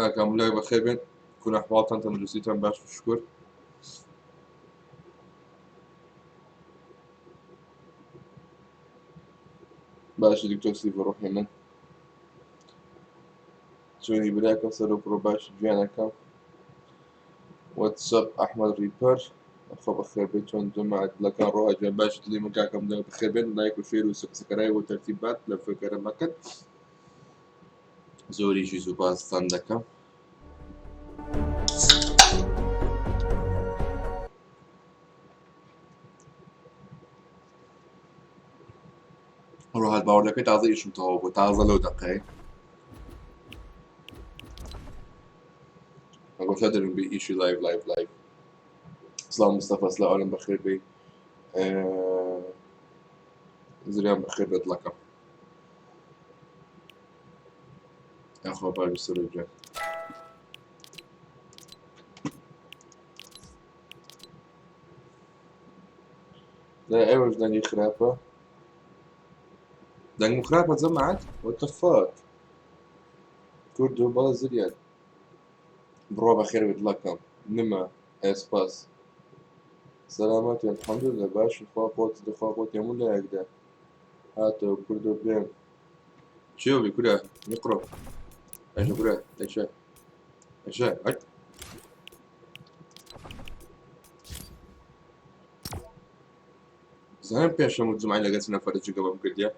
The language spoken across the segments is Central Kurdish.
کاکە مولای بەخێر بێن کون ئەحواڵتان تەندروستیتان باش و شکر. باشی دکتۆر سیڤ ڕۆحی من چۆنی براکەم سەر و کوڕ باشی گیانەکەم. واتسئەپ ئەحمەد ڕیپەر خۆ بەخێر بێت چۆن جەماعەت دڵەکان ڕۆها گیان باشی دڵی من کاکەم دڵ بەخێر بێن لایک و شێر و سبسکرایب و تەرتیبات لە فکرە مەکەن زۆریشی سوپاستان دەکەم. ڕۆهات باوەڕ دەکەی تازە ئیشم تەواو بوو تازە لەو دەقەی ئەگۆشە دەرم بی ئیشی لایڤ لایڤ لایڤ. سلاو مستەفا سلاو ئالم بەخێر بێی. زریان بەخێر بێت دڵەکەم. یاخوا باش سەرۆک گیان. لای ئێوەش دەنگی خراپە؟ دەنگم خراپە جەماعەت؟ What the fuck؟ کوردۆ بەڵێ زریان. بڕوا بەخێر بێت دڵەکەم. نمە ئێ سپاس. سەلامەتی الحمدللە باشی خوا قوت دخوا قوت هەموو لایەکدا هاتەوە کوردۆ بێن. چێ بی کورە نقرۆ ئەشە کورە ئەشە ئەشە ئەت زانم پێشەم و جمعی لەگەڵ چ نەفەرە جگە بەم کردیە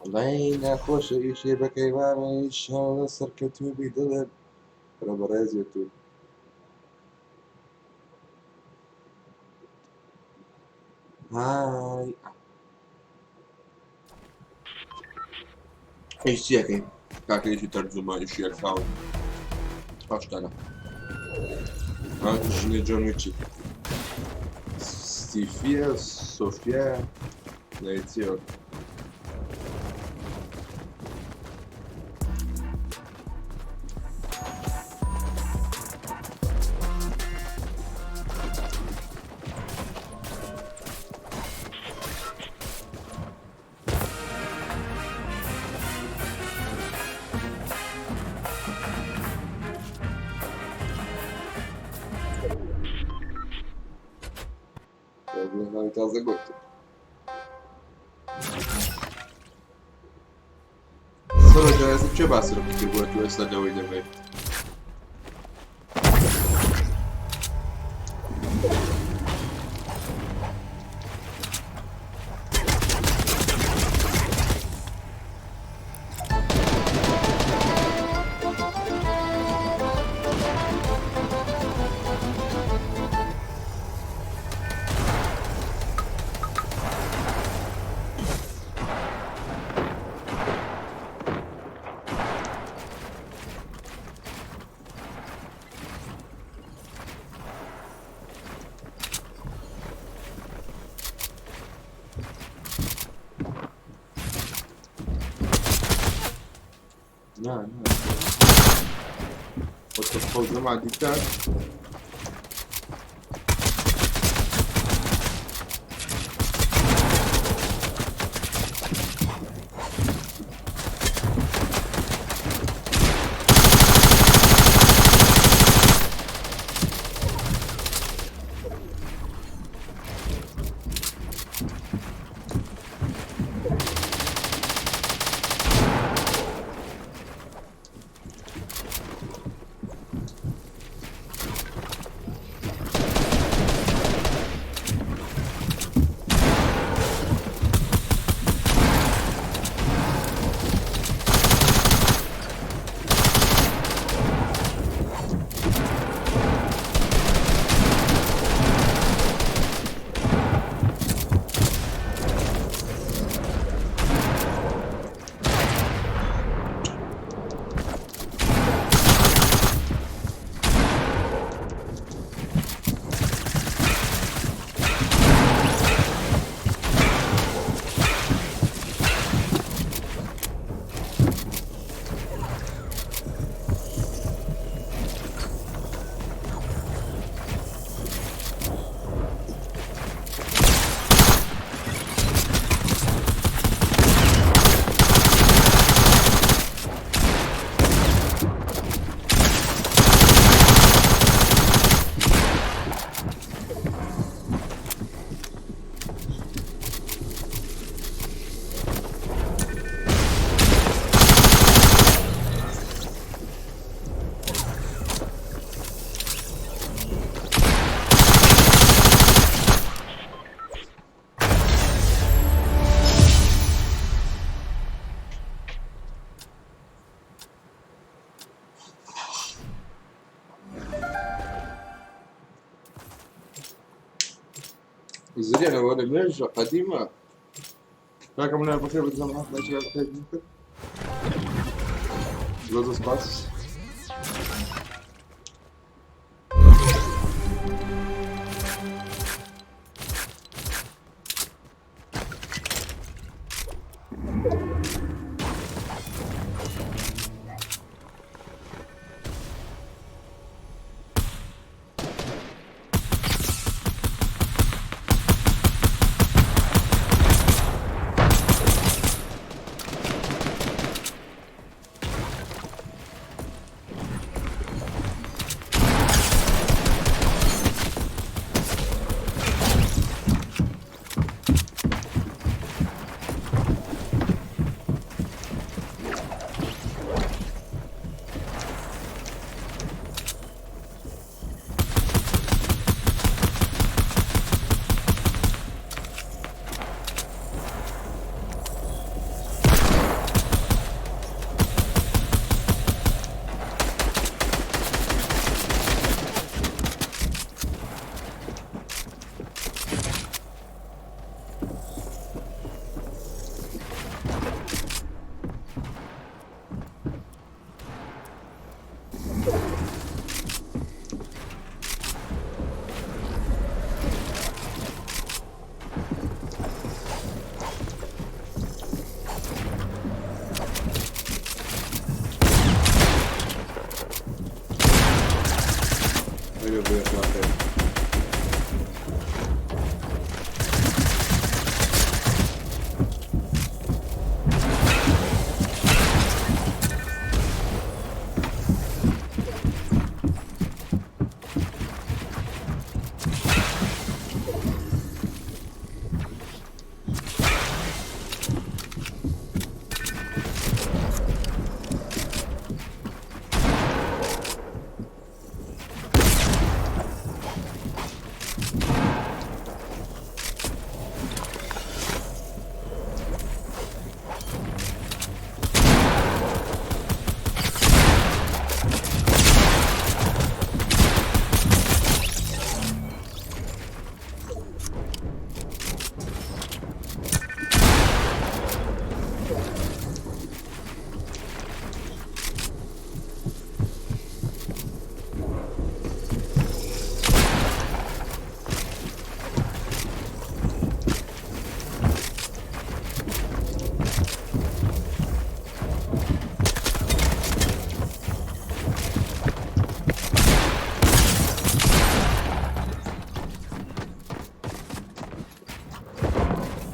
وەڵای ناخۆشە ئیشێ بەکەی وانە ئیشاڵە سەرکەوتوو بی دڵت فرە بەڕێزێت و های ئیش چیەکەی کاکە ئیشی تەرجومە ئیشی ئەکاونت ئەو شتانە ژنی جۆن ویچی ستیفیە سۆفیا ناوی چییە؟ تازە گوت سەرۆک کێ باسی لە کردووە تو ئێستا لەوەی دەبێت؟ نا نا What the fuck جماعة دیتان؟ زریانەوە لە مێژە قەدیمە. کاکە منە بەخێر بێت زەمە بەخێر بێت. زۆر زۆر سپاس.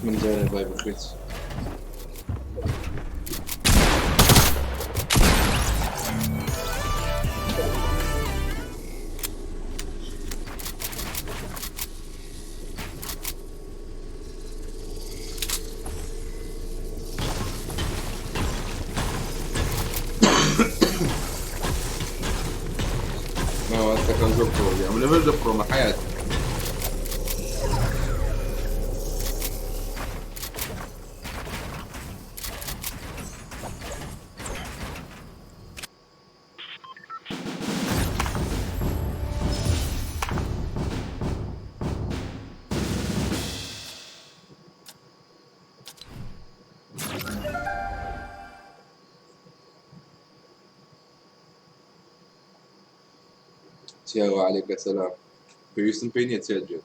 من جارێ بای بخوێت. ماوەستەکەم زۆر پرۆ ئەم لەمەش لە پرۆمە حیات. تیاوە عەلەیکە سەلام. پێویستم پێی نییە چێت بێت.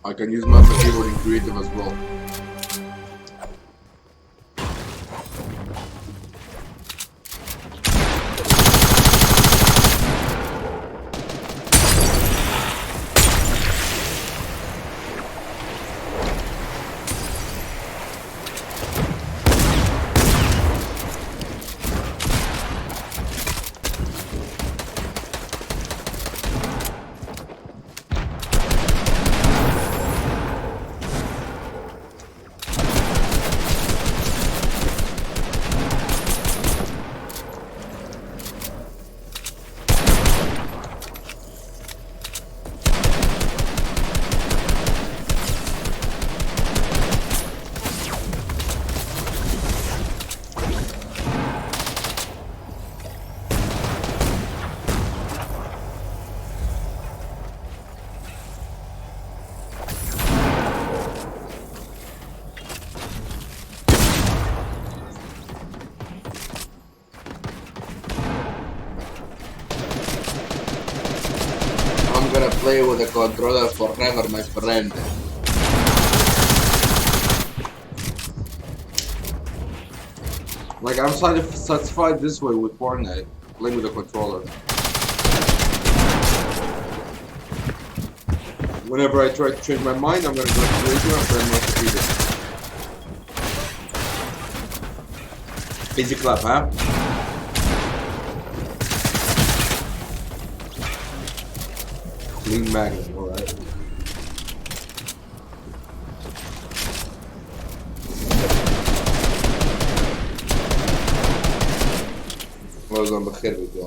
I can use mouse and keyboard in creative as well. play with a controller forever, my friend. Like, I'm satisfied this way with Fortnite, playing with a controller. Whenever I try to change my mind, I'm gonna go to radio and play my computer. Easy clap, huh? Clean magnum, alright. وازم بخير بدي.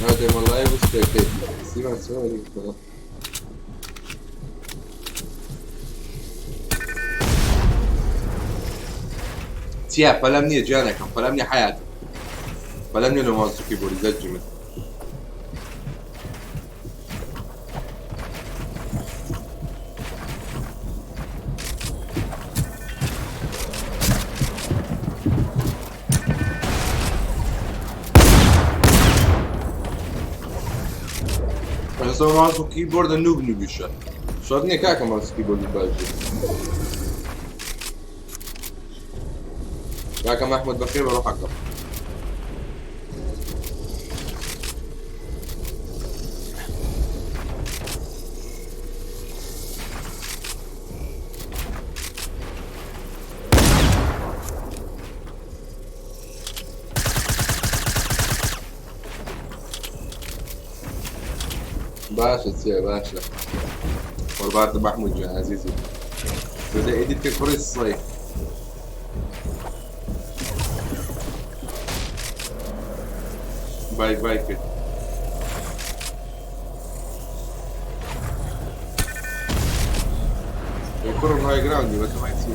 هذا والله بس سيما سوري. چییە پەلەم نییە گیانەکەم، پەلەم نییە حیاتم، پەلەم نییە لە ماوس و کیبۆردی زەرجی من. ئێستا ماوس و کیبۆردە نوب نوبیشە شەرت نییە کاکە ماوس و کیبۆردی باش بێت. کاکە مەحمود بەخێر بە ڕۆحەکەم. باشە چییە باشە قوربانت مەحمود گیان عەزیزی. بدە ئیدیت کە کوڕی سڵی. بای بای کرد. کوڕم های گراوندی بەتەمای چی؟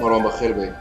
مروان بەخێر بێی.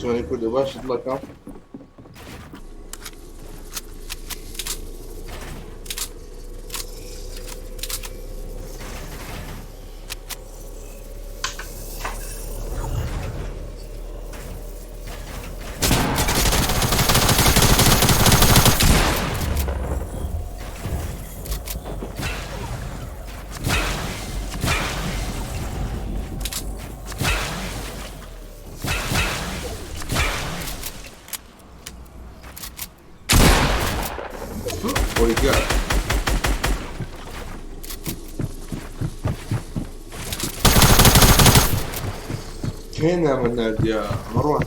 چۆنی کوردە باشت دڵەکەم؟ What do you got? کێ نامە ناردیە مەڕوان؟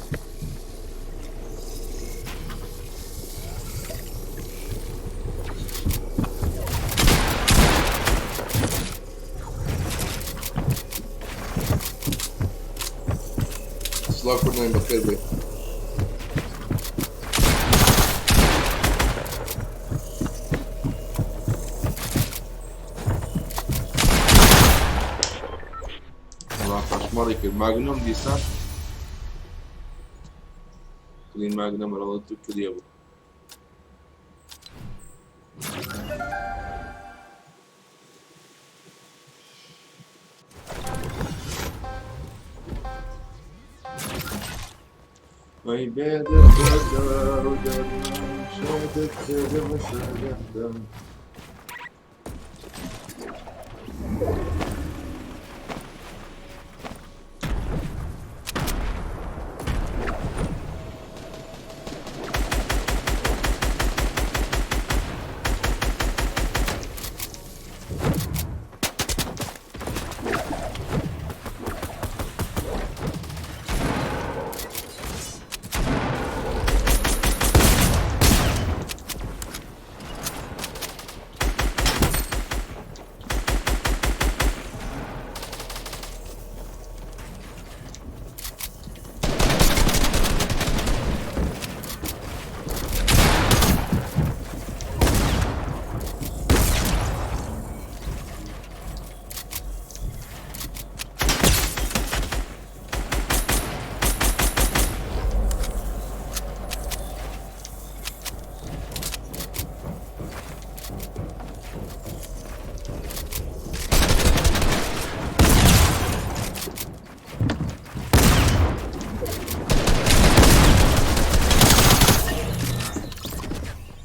سڵاو کوردانی بەخێر بێ. وەڵا قەشمەڕی کرد ماگنۆم دیسان کلین ماگنەم ڕەوە تو کلیە بوو. وەی بێ دەرمان شێتت کردم سەرگەردم.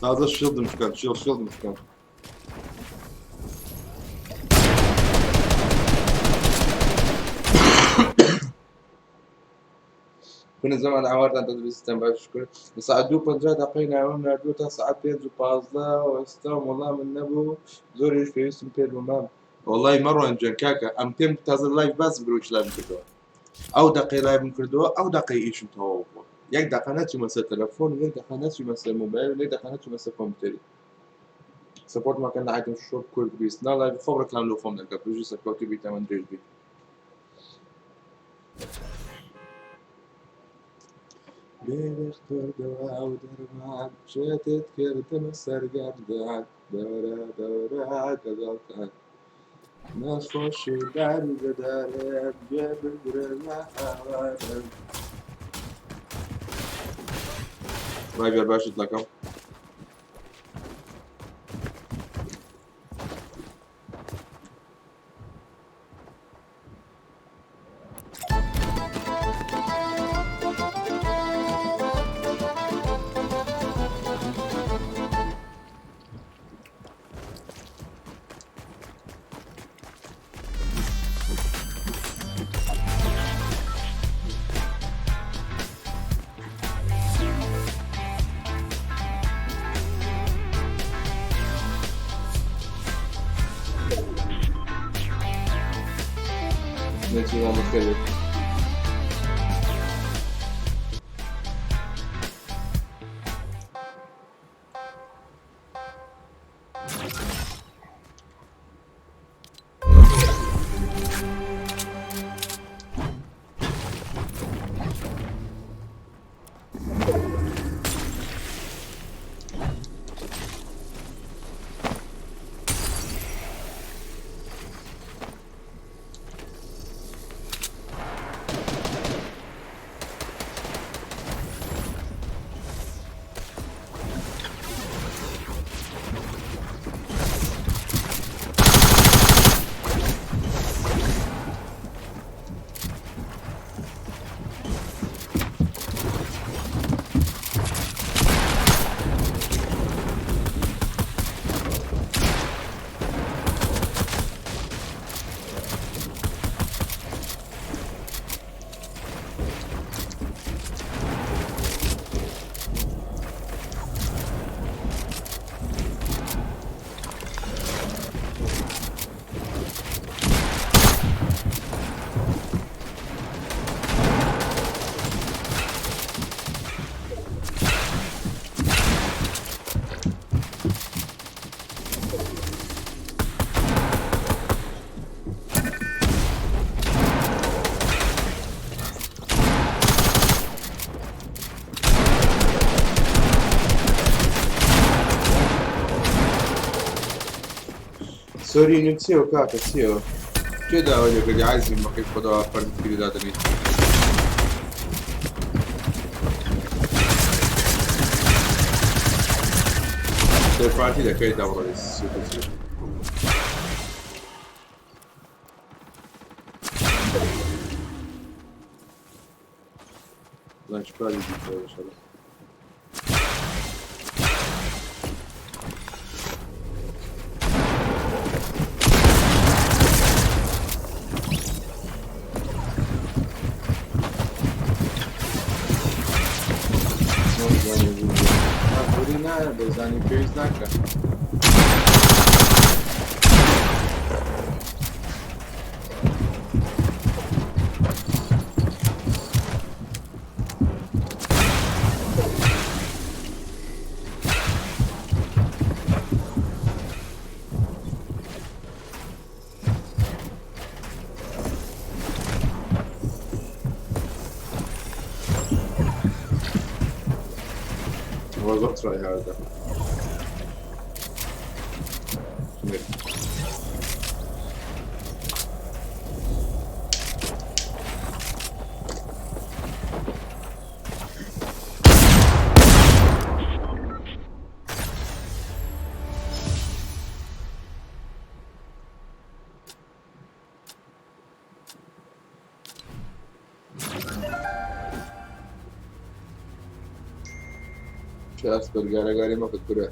تازە شیڵدم شکاند شیڵ شیڵدم شکاند. كنا زمان عوارتان تەندروستیتان باش شکر لە ساعت دوو پەنجا دەقەی ناوەم ناردووە تا ساعت پێنج و پازدە وەستام وەڵا من نەبوو زۆریش پێویستم پێت بوو مام وەڵای مەڕوان جان کاکە ئەم پێم تازە لایڤ باسم کرد چ لایڤم کردەوە ئەو دەقەی لایڤم کردەوە ئەو دەقەی ئیشم تەواو بووە یەک دەقە نەچوومە سەر تەلەفۆن و یەک دەقە نەچوومە سەر مۆبایل و یەک دەقە نەچوومە سەر کۆمپیوتەری support مەکەن لە item shop کورد بیست نا live خۆم ڕێکلام لۆ خۆم دەکەم بژی سەرکەوتوو بی تەمەن درێژ بی. شێتت کردم سەرگەردان دەورە دەورە دەگەڵتان نەخۆشی داری بەدارێ گوێ بگرە لە هاوارم. ڕای باشت دەکەم. نێچیروان بەخێر بێت. سۆرینم چیەوە کاکە چیەوە کێ داوای لێکردی عەزیزم بەقەی خۆداوا فەرزت کردی دادەنێی. سێرپارتی دەکەیت دەبڕۆی سوکە چی. لانچپادی دیتەوە ئینشەڵا. زۆری نایە بەزانی پێویست ناکە. ئەوە زۆر ترای هاردە. چه ئەسپەر گارەگاری مەکە کورە.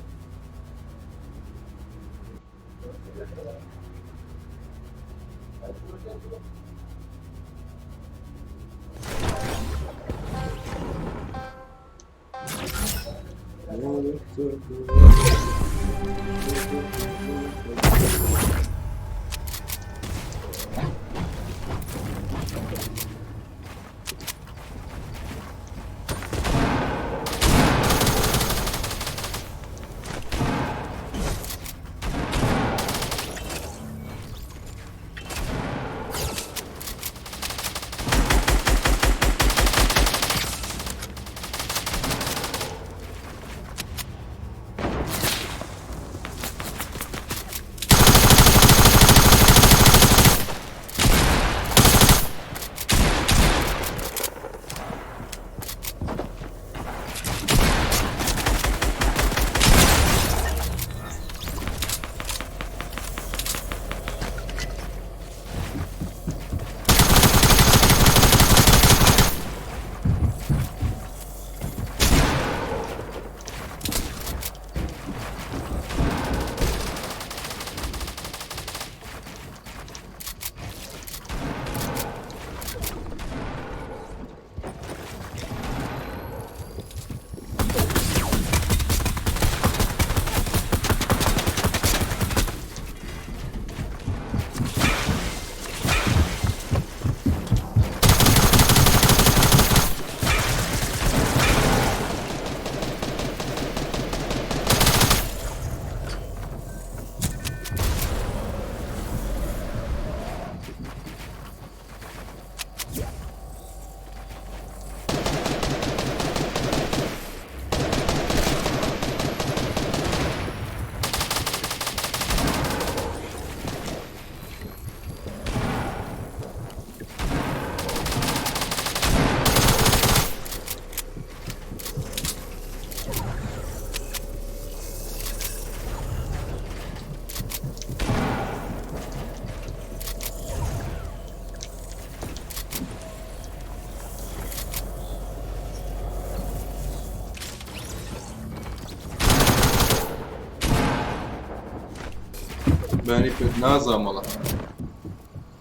بەیانی پێت نازانم وەڵا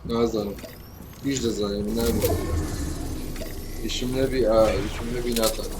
نازانم هیچ دەزانێ من نابم ئیشم نەبی ئا ئیشم نەبی ناتانم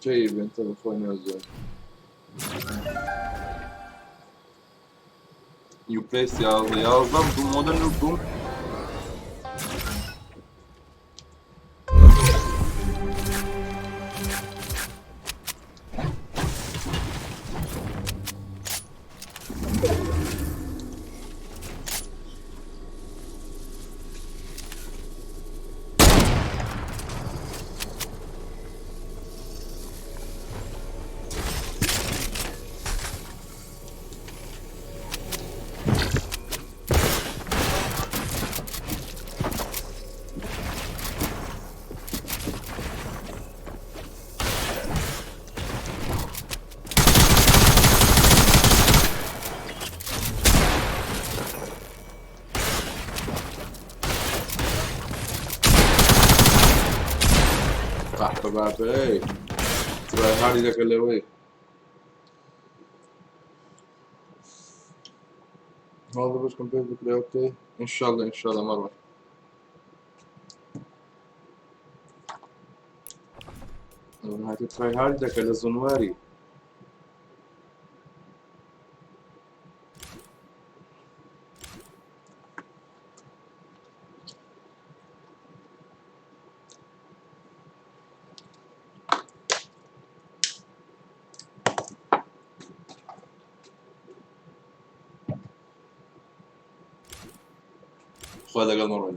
کەی event ە بەخۆی نازانم. You place 11 یازدەم دوو مۆدە نوو بووم. قەحپە بابە ئەی tryhard ی دەکە لەوەی هذا باش compare بکرێ okay ان شاء الله ان شاء الله مەڕۆ هاتێ tryhard دەکە لە زنواری. خوا لەگەڵ مەڕۆن.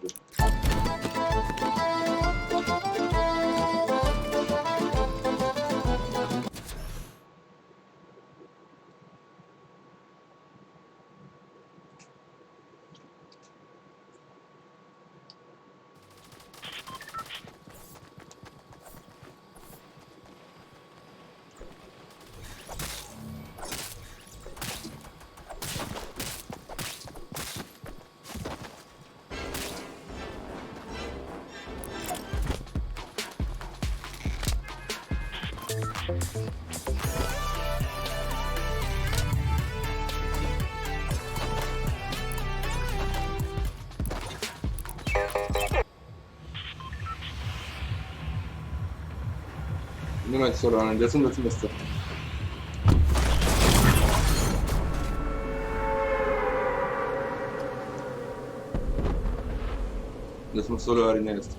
نمت سرعة دەچم دەچم ئێستا. دەچم solo arena ئێستا.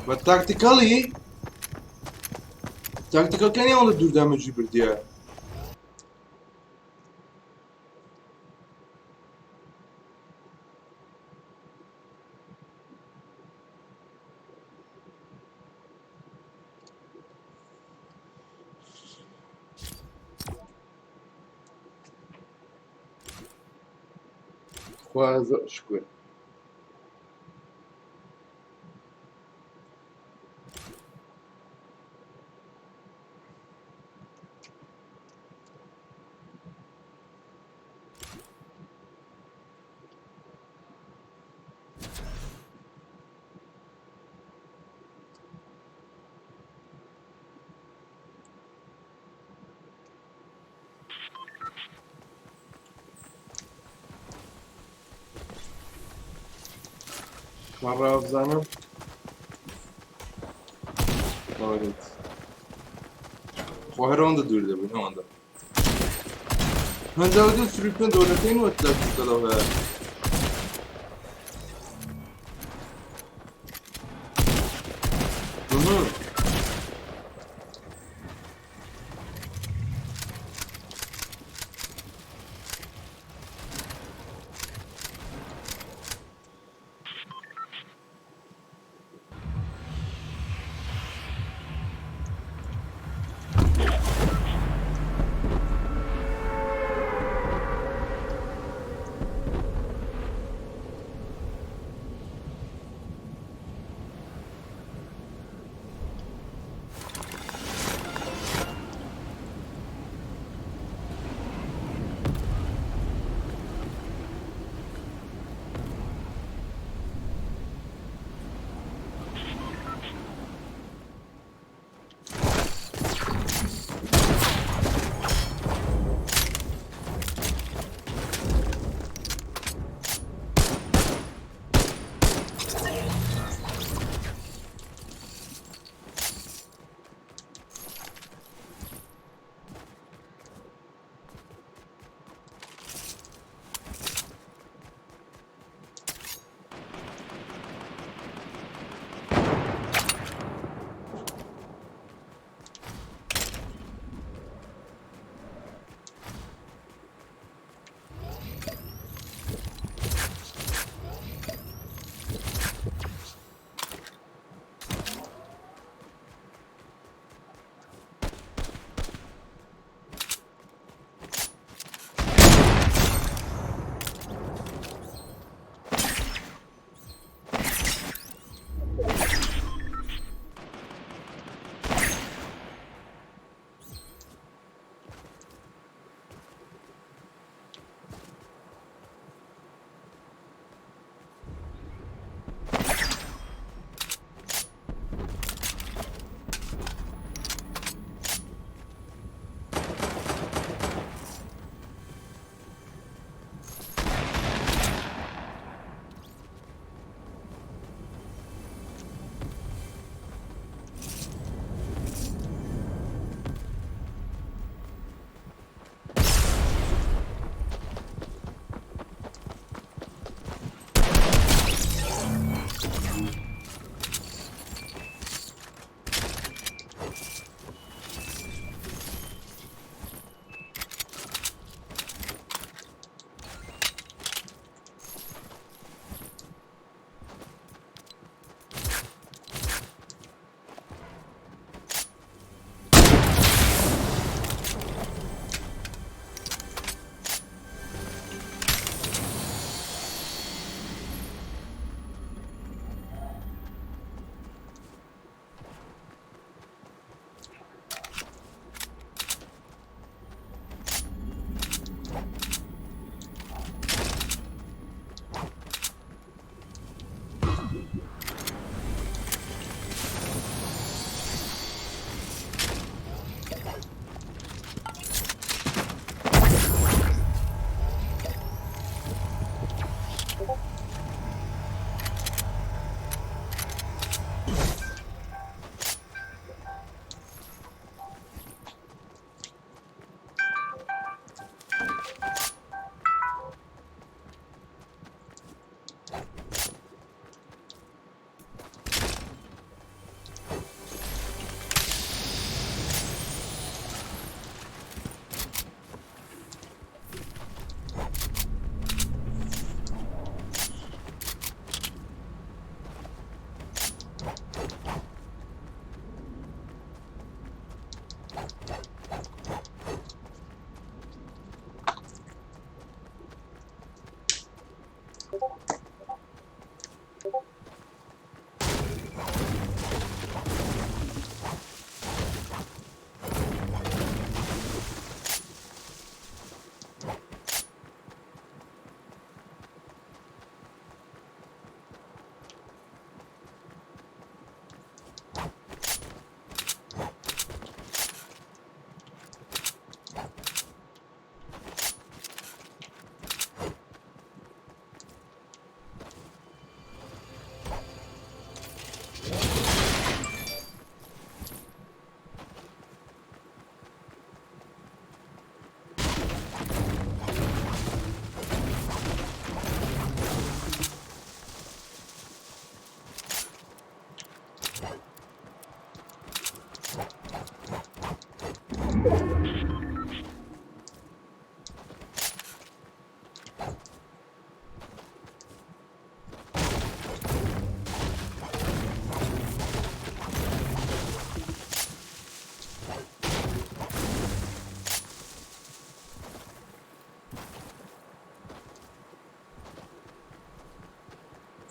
بە tactical ی tactical ەکانی ئەوەندە دوور damage ی بردیە. خوا زۆر شکر. مەڕا بزانم ئەوەت خۆ هەر ئەوەندە دوور دەبوون ئەوەندە 52 سروپێن دۆلەکەین وە تاکتیکەڵەوە هەیە. Mhm.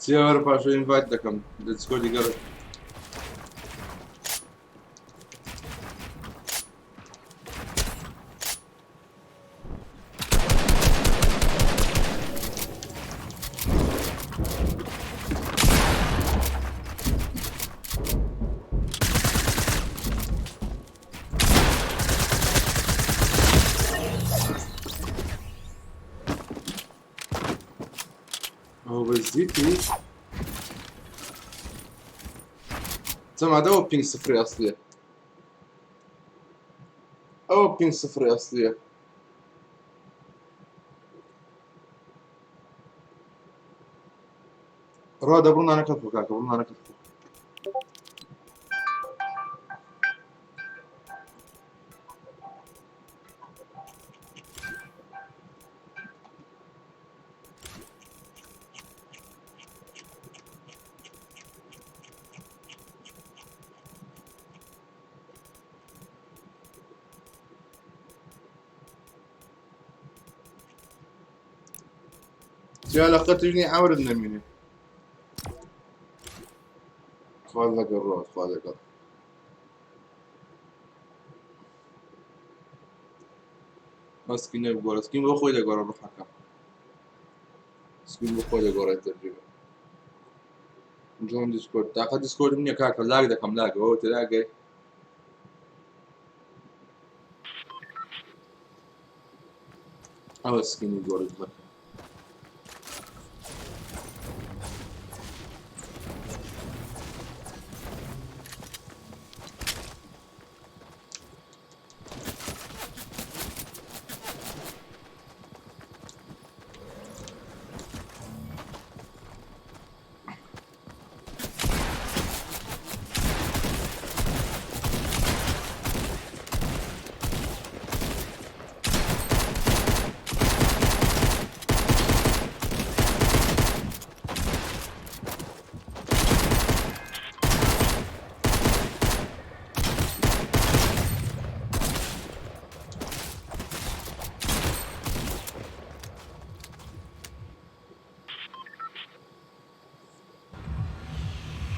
چیە وەرە پاشە invite دەکەم لە Discord ی گەڕێ. ئەوە بەس دیتی جەماعەت ئەوە ping سفری ئەسلیە ئەوە ping سفری ئەسلیە ڕوا دەبڕ نانەکەت بۆ کاکە بڕ نانەکەت بۆ جا لە قەترنی عەورت نەمینێ خوا لەگەڵ ڕۆ خوا لەگەڵ skin ە بگۆڕە skin بۆ خۆی دەگۆڕە ڕوحەکە skin بۆ خۆی دەگۆڕێت تەرجیبە join Discord تاقە Discord م نییە کاکە lag دەکەم lag ئەوە تێناگەی ئەوە skin ی گۆڕیت بە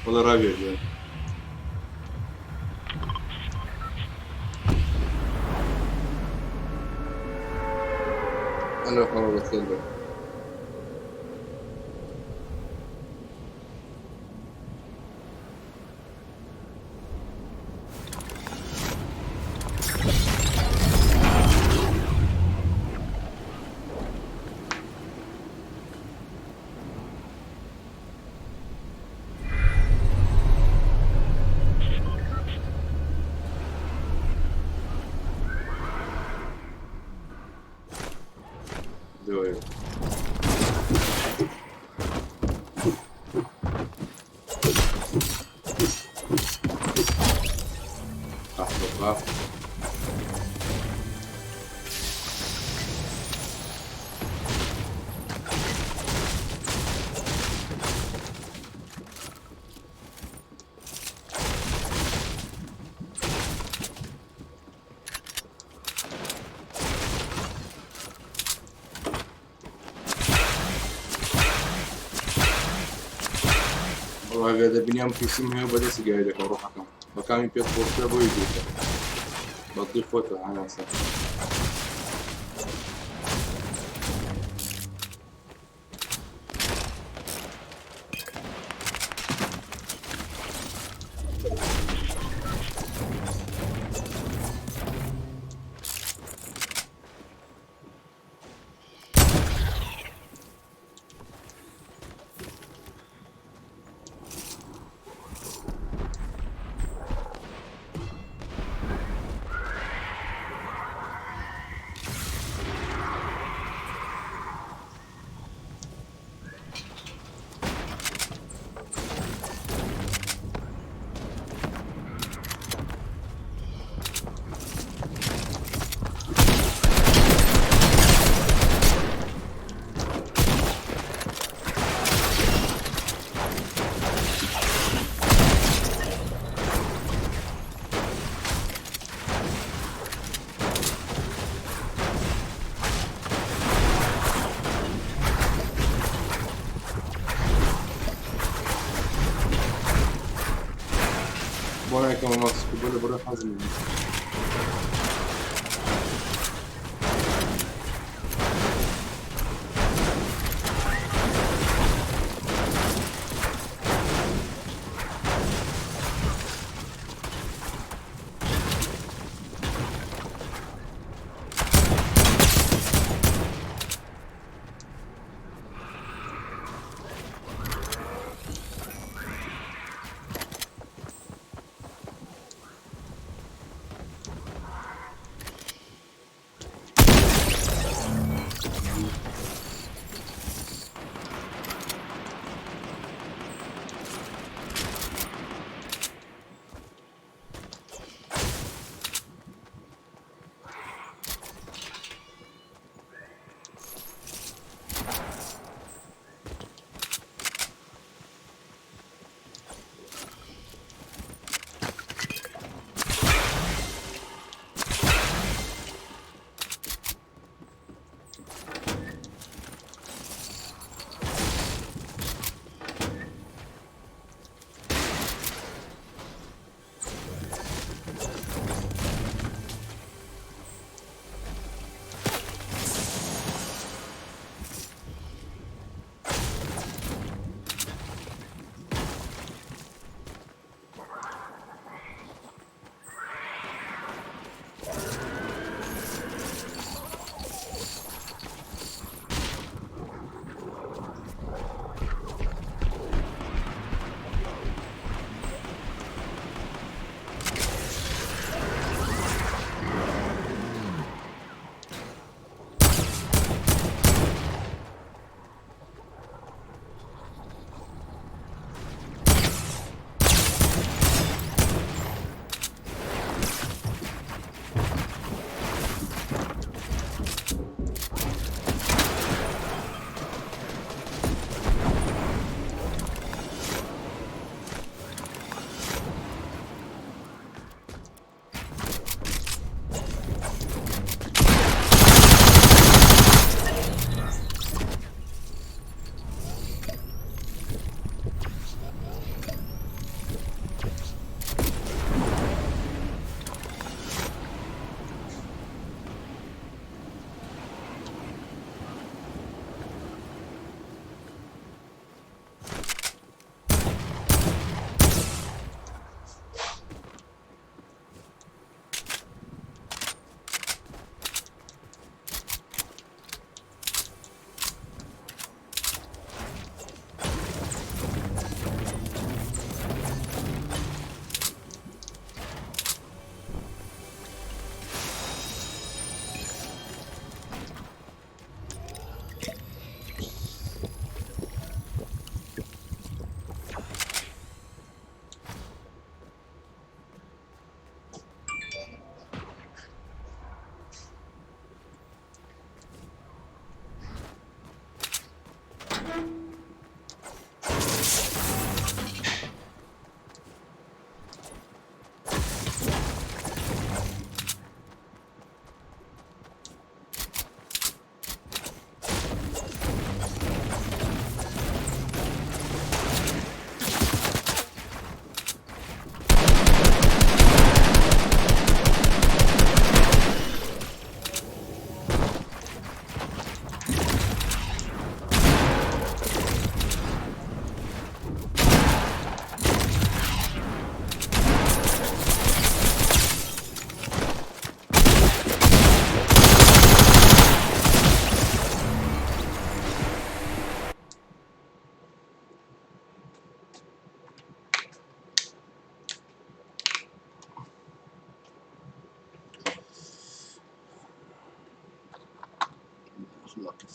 وەڵا ڕاوێژێ ئەلۆ هەڵۆ بەخێر بێ. دۆیە. ئەحمەقا. وەڵا گەر دەبینیام پیسیم هەیە و بەدەستی گای دەکەم ڕۆحەکەم بەکامی پێت خۆشترە بۆی دوورکە بەدڵی خۆتە هەناسە ناکەم ماسک بۆ لە بڕێ حەزم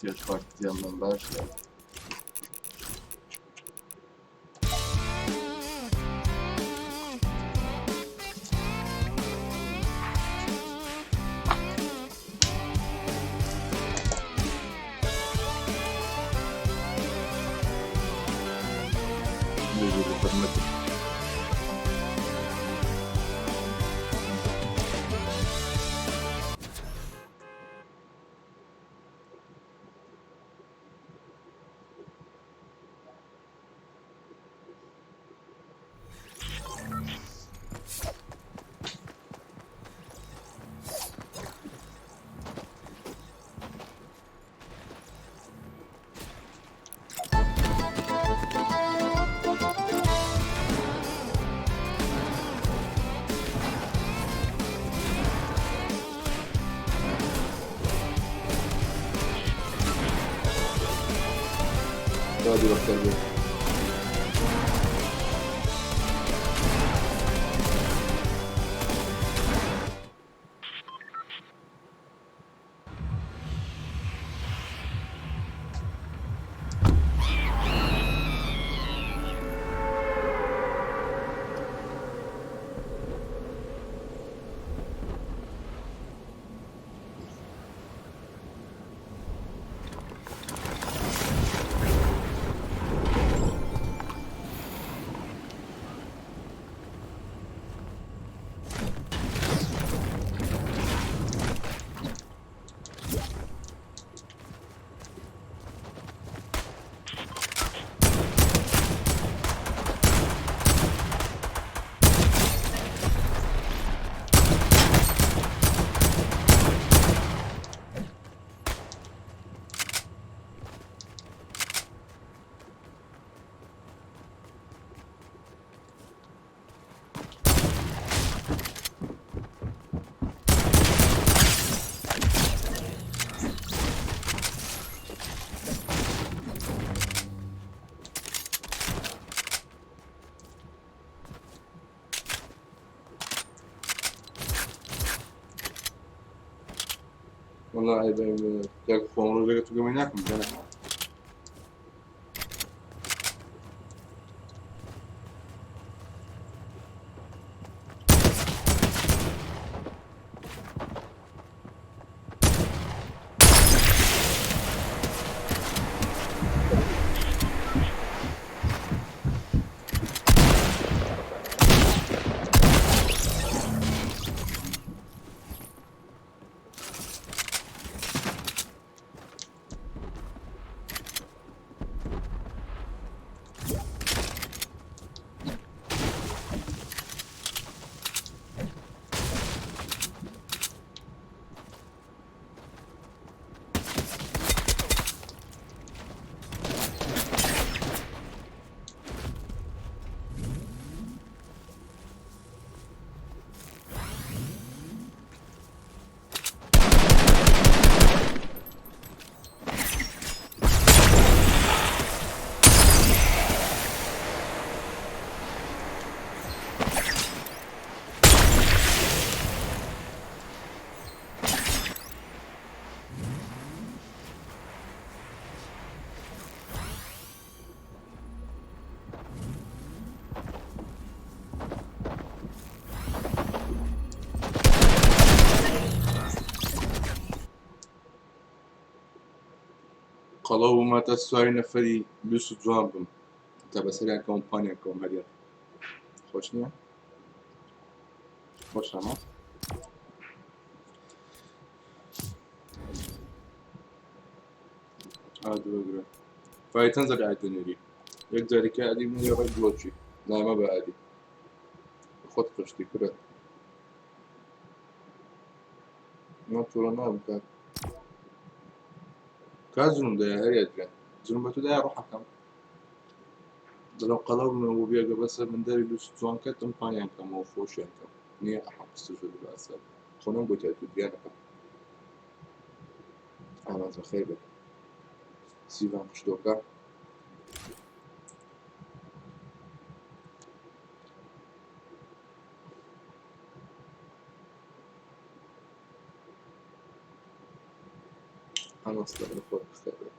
فێرخواردیان باش. دادی بەخێر بێت. وەڵا عەیبە کاک خۆم ڕۆژێکە تو گەمەی ناکەم جانەکەم. قەڵەو بوومە تا سواری نەفەری لوس و جوان بم تا بەسەریان کەوم پانیان کەوم هەریان خۆش نییە خۆشەمە ئادوەگرە فایتەن زەر ئایدەنێری یەک جاریکە ئەدی من ڕێک بلۆکی نامە بە ئەدی خۆت قشتی کورە نا توڕە نابم کاک کا جنم دایە هەر یادگار جنم بە تو دایە ڕۆحەکەم دڵم قەڵەو بمە بۆ بێگە بەسەر من دەری لوس جوان کەتم پانیان کەمەوە خۆشیان کەم نییە ئەحەم قسە باسە خۆنم بۆ تیا تو گیانەکەم ئامانج بەخێر بێت سیڤان قشتۆکە ئەمەستە لە خۆت بەخێر بێت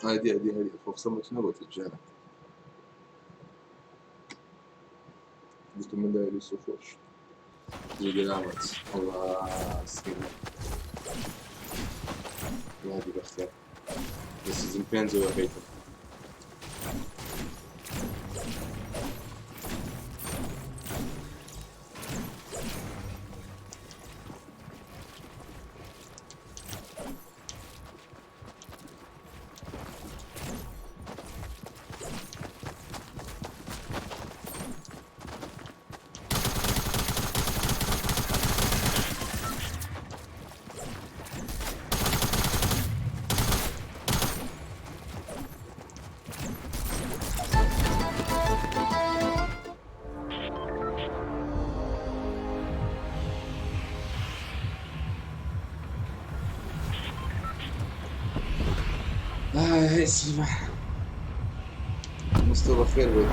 هادی هادی هادی خۆ قسەم بە تو نەگوتە جانە گوتم من دای لوس و خۆش جێگەرامەت ئەڵا سکینە یادی بەخێر لە سیزن پێنجەوە هەیتم مستۆ بەخێر بێت.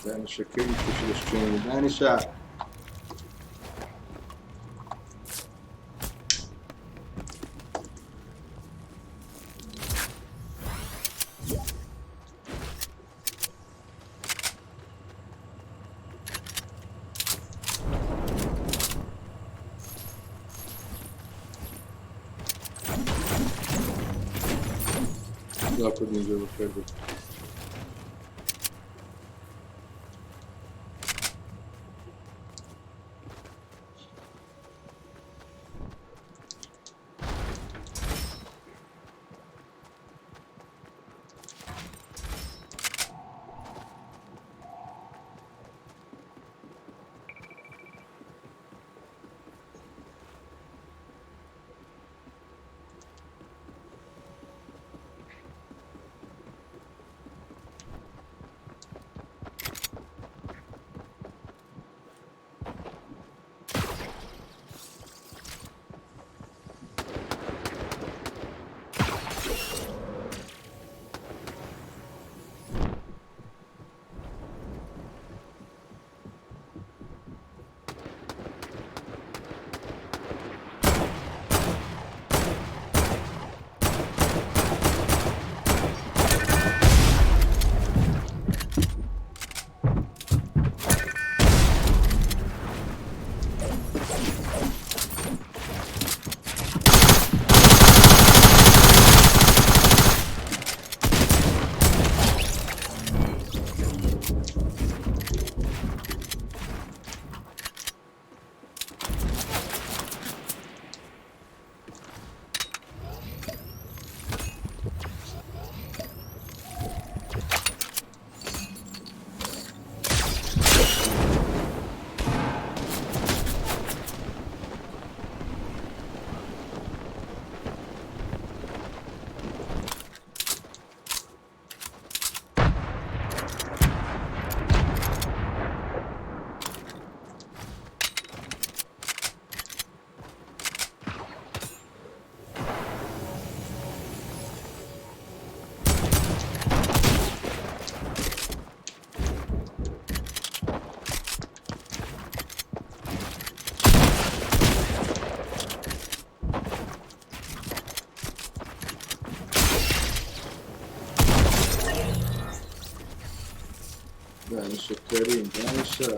دانیشە کەی تووشی دەشکێنی دانیشە. Zapadnie żeby دانیشە کەریم دانیشە.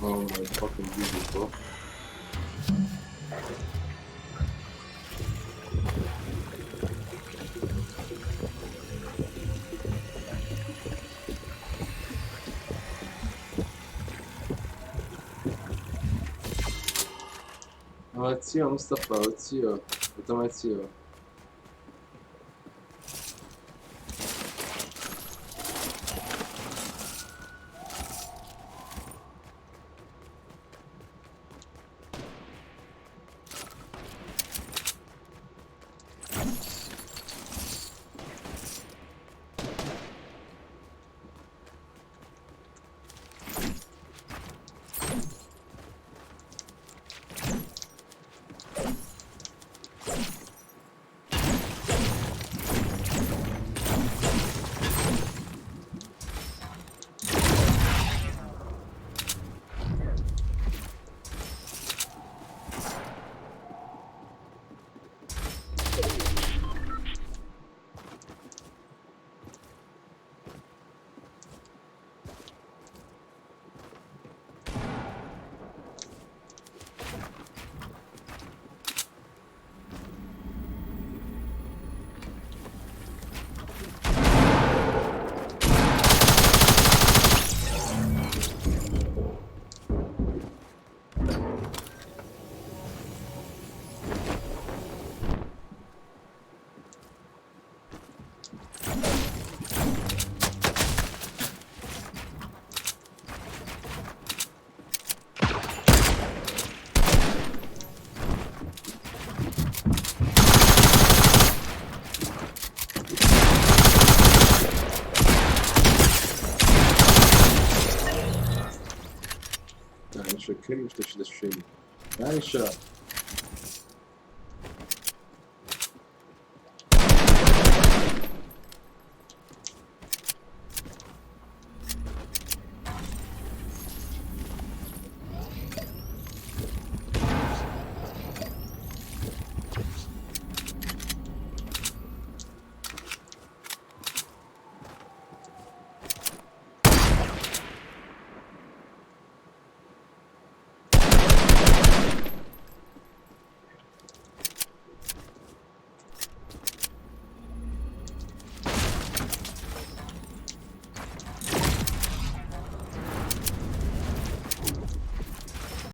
Oh my fucking Jesus, bro. ئەوە چییە مستەفا ئەوە چییە بەتەمای چییە؟ دانیشە کەریم شتەکی دەشوێنی دانیشە.